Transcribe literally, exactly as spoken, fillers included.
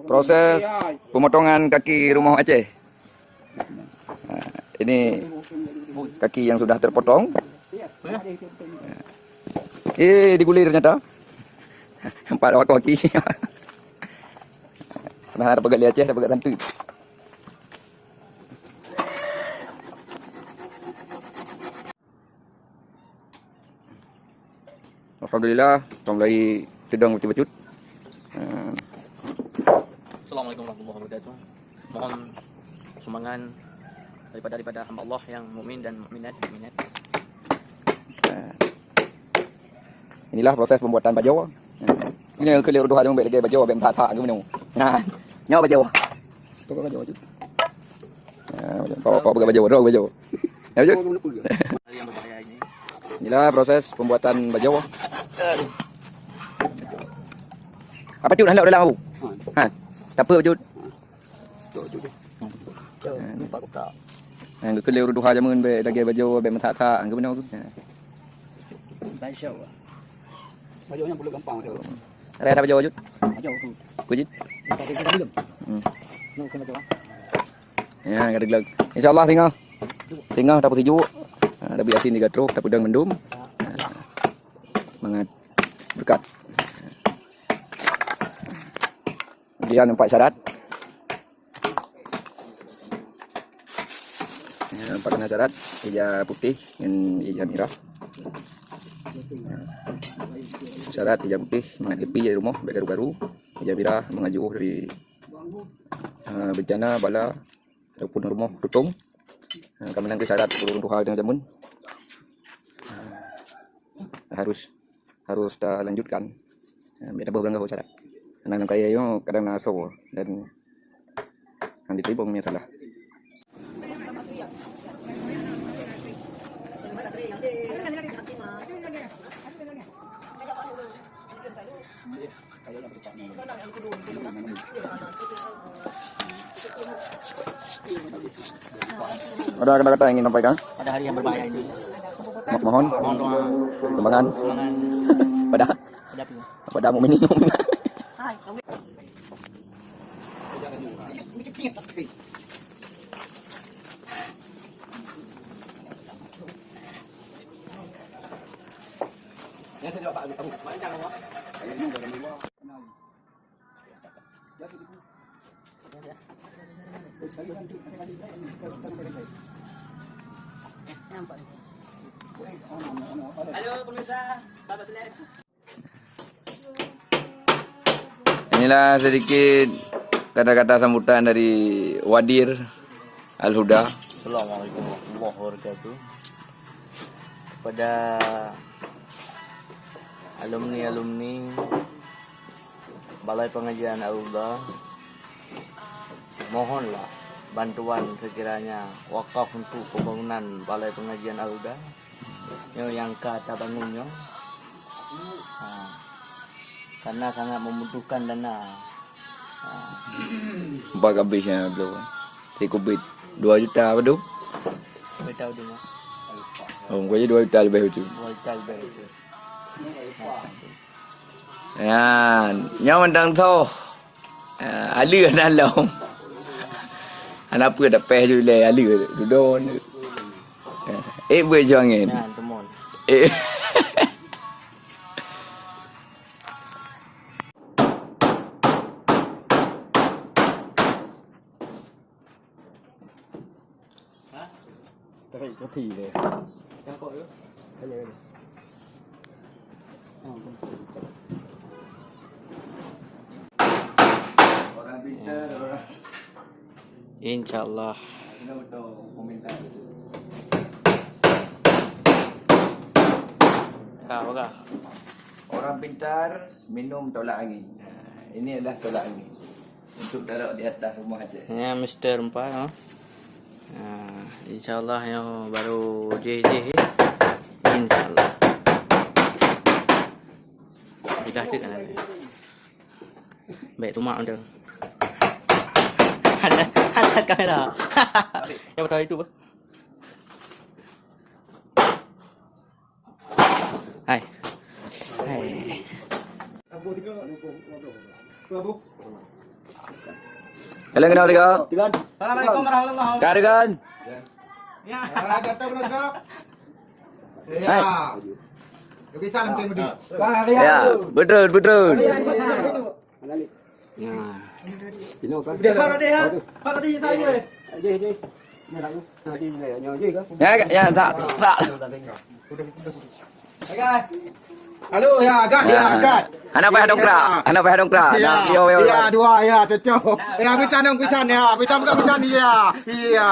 Proses pemotongan kaki rumoh Aceh. Nah, ini kaki yang sudah terpotong. Eh, digulir ternyata. Empat awak kaki. Nah, ada pegat di Aceh, ada pegat santu. Alhamdulillah, ka mulai teudong bacut-bacut. Eh. Assalamualaikum warahmatullahi wabarakatuh. Mohon sumbangan daripada, daripada hamba Allah yang mukmin dan mukminat, mukminat. Eh. Inilah proses pembuatan bajo. Eh. Ini yang keliru dua jam, lagi bajo, bek tak tak gimana? Nah, nyawa bajo. Pokok bajo tu. Ah, bajo. Pokok, pokok pegang bajo, bajo. Ya, bajo. Inilah proses pembuatan bajo. Apa tu nak dalam aku? Ha. Tak apa, bajo. Yang keliru dua jameun bek daging bajo, bek masak-sak, ke beuna tu. Ha. Bajo nyan perlu gampang tu. Ada, ada bajo, bajo. Bajo tu. Kujit. Kita, kita, kita. Hmm. Nak kena bajo. Ya, ka teugleuek. Insya Allah singoh. Singoh tapeusijuek. Ha, tapi asin tiga trok, tapeudong mandum. Ha. Mangat. Berkat. Kemudian empat syarat. Ya, empat kena syarat. Ija putih ngon ija mirah. Syarat ija putih mangat gepi di rumoh, bek garu-garu. Ija mirah mangat jiôh dari, eh, bencana, bala, ataupun rumoh tutong. Ha, ka meunan keuh syarat ureueng tuha nyang jameun. Ha, harus, harus talanjutkan. Ha, bèk taboh beulanggahu syarat. Karena lam kayèe nyoe kadang na asoe dan nyang jiteurimong meunyoe salah. Ada kata-kata yang ingin sampaikan? Pada hari yang berbahagia ini. Mo-, mohon. Mohon doa. Sumbangan. Sumbangan. Pada. Pada apa? Pada mukminin, mukminat. Halo pemirsa, sahabat seleb. Inilah sedikit kata-kata sambutan dari Wadir Al-Huda. Assalamualaikum warahmatullahi wabarakatuh. Kepada alumni-alumni Balai Pengajian Al-Huda, mohonlah bantuan sekiranya wakaf untuk pembangunan Balai Pengajian Al-Huda. Nyoe nyang ka tabangun nyoe. Ha. Karena sangat membutuhkan dana. Ha. Empat habéh nyan bloe. Sikubit dua juta padum? Dua juta padum, ya. Oh, muka je dua juta leubeh bacut. Dua juta leubeh bacut. Nyan, nyoe mantong toh. Ah, aleuh na lom. Hana peue dak pèh ju lé aleuh dudon. Eh, beuh ju angén. Nyan, teumon. Eh. Tarik cuti dia. Nampak tu? Ayo, ayo. Orang pintar, orang. InsyaAllah. Kena betul komentar. Ka, ka. Orang pintar minum tolak angin. Nah, ini adalah tolak angin. Untuk taruh di atas rumah aja. Nya Mister empat, ha. Ha, insyaAllah nyoe baru jih-jih. InsyaAllah. Peugah teuk kan. Baik tumak macam. Angkat kamera. Yang pertama itu apa? Hai. Hai. Hello, kenal tiga. Assalamualaikum warahmatullahi wabarakatuh. Kak Regan. Ya. Ah, datang, datang. Ya. Hai. Oke, salam, Teh Mudi. Ya, betul, betul. Ya. Ini kan. Dia parah dia, ha? Parah dia, saya, weh. Dia, dia. Dia tak, dia, dia, dia, dia, kan? Ya, ya, tak, tak. Halo, ya, agak, ya, agak. Hana payah dongkrak, hana payah dongkrak. Ya, nah, yo, yo, yo. Ya, dua, ya, cocok. Ya, kuitan, kuitan, ya. Kuitan, bukan kuitan, ya. Iya.